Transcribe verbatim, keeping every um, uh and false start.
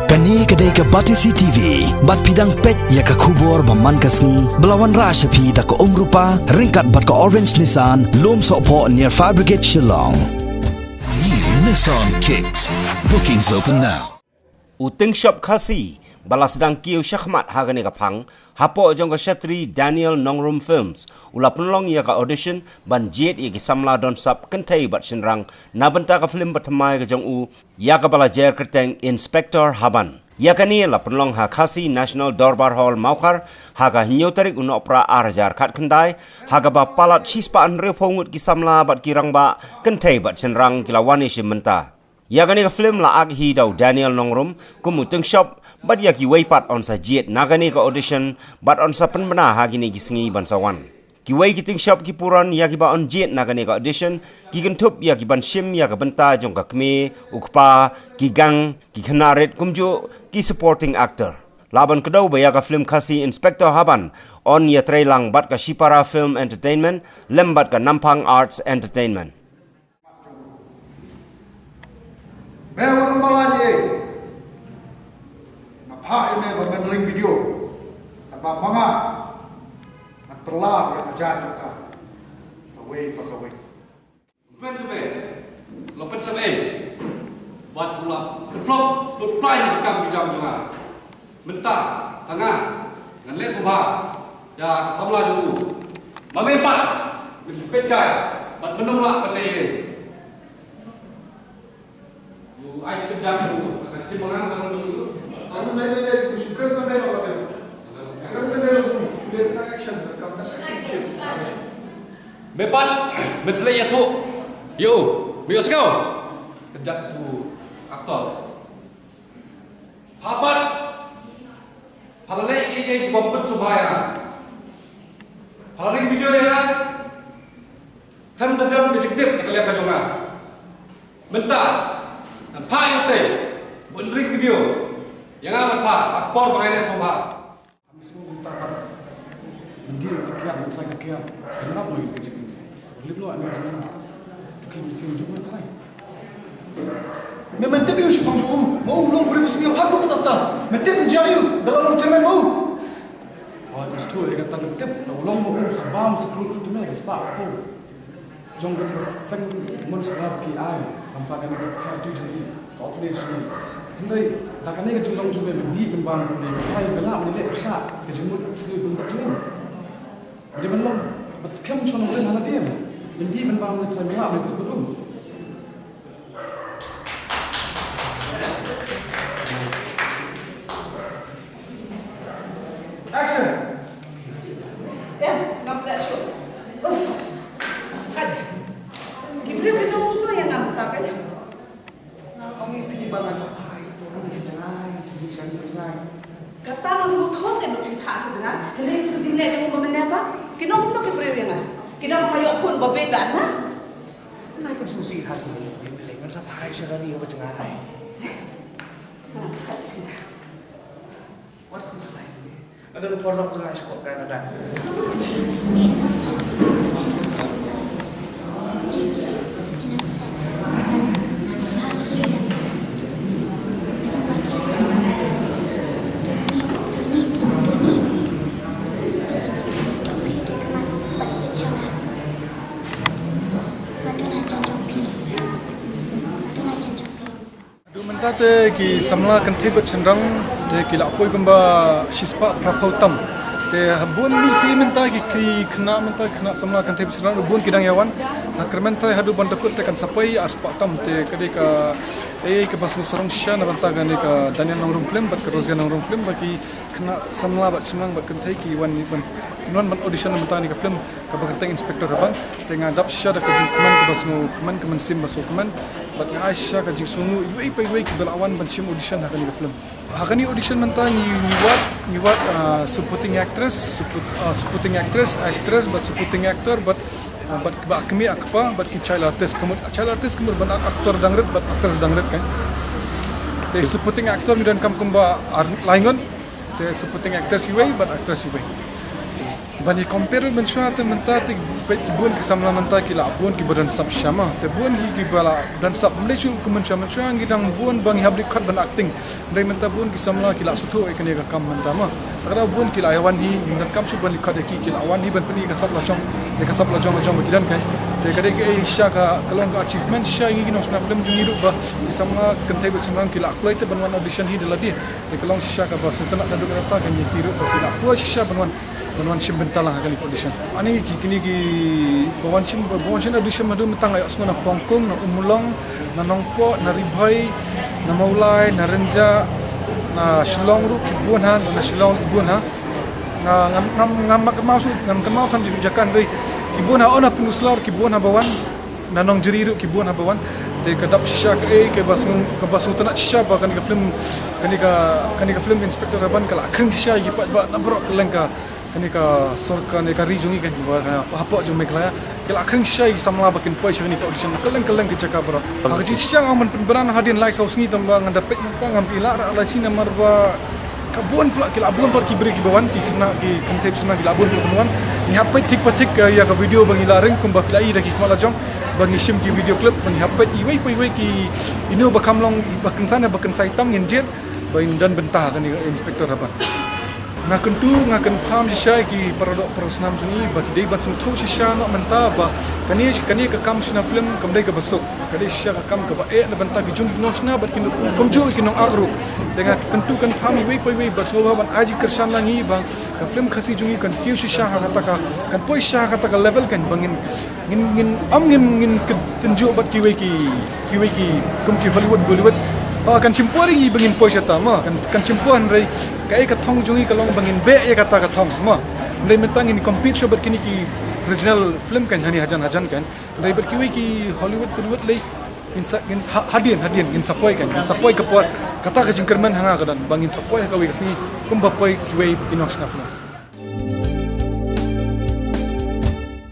Kane ka dei ka Batesi T V, bad phi dang peit ïa ka khubor ba man ka sngi, ba la wanrah sha phi da ka Umrupa, ryngkat bad ka Orange Nissan, Lumsohphoh near Fire Brigade Shillong. New Nissan Kicks. Bookings open now. U Tyngshop Khasi, ba la sdang kiew shakhmat ha kane ka phang, hapoh jong ka shatri Daniel Nongrum Films, u la pynlong ïa ka audition, ban jied ïa ki samla don sap kynthei bad shynrang, na bynta ka film ba thymmai ka jong u, ïa kaba la jer kyrteng Inspector Haban. Ïa kane la pynlong ha Khasi National Dorbar Hall Mawkhar, ha ka hynñiew tarik u Nohprah ar hajar khatkhyndai, ha kaba palat shispah hynriewphew ngut ki samla bad ki rangbah, kynthei bad shynrang ki la wan ïashim bynta. Ïa kane ka film la ak hi da u Daniel Nongrum, kum u Tyngshop, bad ïa kiwei pat yn sa jied na kane ka audition, bad yn sa pynbna ha kine ki sngi ban sa wan. Kiwei ki tyngshop ki puron ïa kiba yn jied na kane ka audition, ki kynthup ïa ki ban shim ïa ka bynta jong ka kmie, u kpa, ki gang, ki khynnah rit kumjuh, ki supporting actor. La ban kdew ba ïa ka film Khasi Inspector Haban, yn ïatrei lang bad ka Shipara Film Entertainment, lem bad ka Namphang Arts Entertainment. Me wat ym bala ïa ei. Nga phah ïa me ba men ring video. Katba ma nga ngan pynlong ïa ka jait jong ka kawei pa kawei. Men tu me la pynsangeh bad u la pynflop, pynplie ïa ka kam ka jam jong nga. Mynta sa nga ngan leh sngewbha ïa ka samla jong u. Ma me pat men shu peit kai bad men ym lah ban leh ei. U ai shi kynjat u ka shim ma nga ka long jong u. Ai men leh leh leh u shu kren tang dei lo la dei. Kren tang dei lo jong u shu leh tang action kam tang action. Me pat men sa leh ïathuh ïa u, me ïohsngew? Kynjat u actor. Pha pat, pha la leh ïa kiei kiei ki bym pynsngewbha ïa nga. Pha la ring video ïa nga. Khlem da don ka jingtip na ka liang ka jong nga. Mynta ngan phah ïa utei ban ring video ïa nga bad pha ha ka por ba ngan leh sngewbha. Mynta pat mynta ka kiar, mynta ka kiar. Ka nang mo ka jingim. Lip lo ano jingim. Tu ki mynsiem jong mynta. Me men tip ïa u shaphang jong u, ma u long briew sniew haduh katta katta. Me tip jia ïa u, da la long chairman ma u. Oh, it's true, ïa kata me tip, u long ma u sa bam sa klur tu me ka spah ko. Jong kane ka seng mon sngap ki ai, namar kane ka charity jong ngi, ka orphanage jong ngi. Hynrei da kane ka jinglong jong me, me dei pynbam kumne, me trai me lah me leh pyrshah ka jingmut sniew pynbit jong ngi. Me dei ban long bad skhem shwa nongrim ha lade me. Me dei pynbam, me trai me lah me kut bad um. Action! Em, ngam treh shuh. Uff. Thait. Ki briew ki ong kumno ïa nga mynta, kan? Nga ong ïa phi ba ngan sa phah ïa ka jingshaniah jong nga. Kata nga sngewthuh, kan, ba phi phah sha jong nga. Hynrei ïa ka jingleh jong u ba mynne ba, kin ong kumno ki briew ïa nga? Kin ong ba nga ïoh khun ba beit ba na. Ngan sa phah ïa ka jingshaniah jong nga. Wat khun sa lai. Ada lupa rok tu ngai sport kai nada. Haduh mynta te ki samla kynthei bad shynrang te ki la poi kumba shispah phraphew tam. Te ha bun mih ki mynta ki, ki khynnah mynta, khynnah samla kynthei bad shynrang bun ki dang ïa wan. Ha kyrmen te haduh ban da kut te kan sa poi arspah tam, te ka dei ka, eh, kaba sngewsarong shisha na bynta kane ka Daniel Nongrum Film bad ka Rosia Nongrum Film ba ki khynnah samla bad shynrang bad kynthei ki wan, ban, ki wan ban audition na bynta kane ka film kaba kyrteng Inspector Haban. Te nga dap shisha da ka jingkmen kaba sngewkmen, ka mynsiem ba sngewkmen. Bad nga ai shisha ka jingsngewnguh ïa iwei pa iwei kiba la wan ban shim audition ha kane ka film. Ha kane audition mynta ngi, ngi wad, ngi wad, ah, supporting actress, suppo-, ah, supporting actress, actress bad supporting actor bad, ah, bad kiba kmie kpa bad ki child artist. Ka mut child artist ka mut ban actor dang rit bad actress dang rit, kan. Te supporting actor ngi donkam kumba ar, lai ngut. Te supporting actress iwei bad actress iwei. Ban ïa compare mynshuwa te mynta te peit ki bun ki samla mynta ki la bun kiba don sap shisha ma. Te bun ki kiba la don sap ym dei shuh kum mynshuwa, mynshuwa ngi dang bun ba ngi hap dei khot ban acting. Hynrei mynta bun ki samla ki la sngewthuh ïa kane ka kam mynta ma. Te ka daw bun ki la wan hi, ngim donkam shuh ban ïa khot ïa ki, ki la wan hi ban pyni ka sap la jong, ïa ka sap la jong la jong ba ki don kein. Te ka dei kaei shisha ka, ka long ka achievement shisha ïa ngi ki nongshna film jong ngi ruh ba ki samla kynthei bad shynrang ki la kloi te ban wan audition hi da lade. Te ka long shisha kaba sngewtynnat naduh katta ka ngi ki ruh ba ki la kloi shisha ban wan, ban wan shim bynta lang ha kane ka audition. Ani ki kine ki ba wan shim, ba wan shim audition naduh mynta nga ïohsngew na Pongkung, na Ummulong, na Nongpoh, na Ri Bhoi, na Mawlai, na Rynjah, na Shillong ruh ki bun ha, na Shillong ki bun ha. Nga ngam, ngam, ngam kynmaw shuh, ngam kynmaw than shuh jaka hynrei ki bun ha, oh na Pynursla ki bun ha ba wan. Na Nongjri ruh ki bun ha ba wan. Te ka dap shisha kaei kaba sngew, kaba sngewtynnat shisha ba kane ka film, kane ka, kane ka film Inspector Haban ka la khring shisha ïa ki paidbah na baroh kylleng ka, kane ka sorkar, kane ka ri jong ngi kan, ba ka hapoh jong Meghalaya. Ka la khring shisha ïa ki samla ba kin poi sha kane ka audition na kylleng kylleng ki jaka baroh. Ha ka jingshisha nga ong ban pynbna hadien lai saw sngi tang ba nga da peit mynta ngam ïoh lah ra lai sngi namar ba ka bun palat, ki la bun palat ki briew kiba wan, ki khynnah ki kynthei bad shynrang ki la bun palat ban wan. Ngi hap peit thik pa thik, eh, ïa ka video ba ngi la ring kumba phi la i da ki khmat la jong ba ngi shim ki video clip, ba ngi hap peit iwei pa iwei ki, ino ba kham long ba kynsan ba kynsai tam ngin jied ba ngin don bynta ha kane ka Inspector Haban. Nga kyntu, nga kynpham shisha ïa ki paradoh parasnam jong ngi ba ki dei ban sngewthuh shisha noh mynta ba kane, kane ka kam shna film kam dei kaba suk. Ka dei shisha ka kam kaba eh na bynta ki jong ki nongshna bad ki nong, kumjuh ki nongak ruh. Te nga kyntu kynpham iwei pa iwei ba sngewbha ban ai jingkyrshan lang hi ba ka film Khasi jong ngi kan kiew shisha ha kata ka, kan poi shisha ha kata ka level kan ba ngin, ngin, ngin, ym ngin, ngin kyntynjuh bad kiwei ki, kiwei ki, kum ki Hollywood, Bollywood. Ba kan shim por ïa ngi ba ngin poi shata ma, kan, kan shim por hynrei kaei ka thong jong ngi ka long ba ngin beh ïa kata ka thong ma. Hynrei mynta ngin compete shuh bad kine ki regional film kan hani hajan hajan kan. Hynrei bad kiwei ki Hollywood, Bollywood lei. Ngin sa, ngin ha-, hadien, hadien, ngin sa poi kan, ngin sa poi ka por. Kata ka jingkyrmen ha nga ka don ba ngin sa poi ha kawei ka sngi kumba poi kiwei ki nongshna film.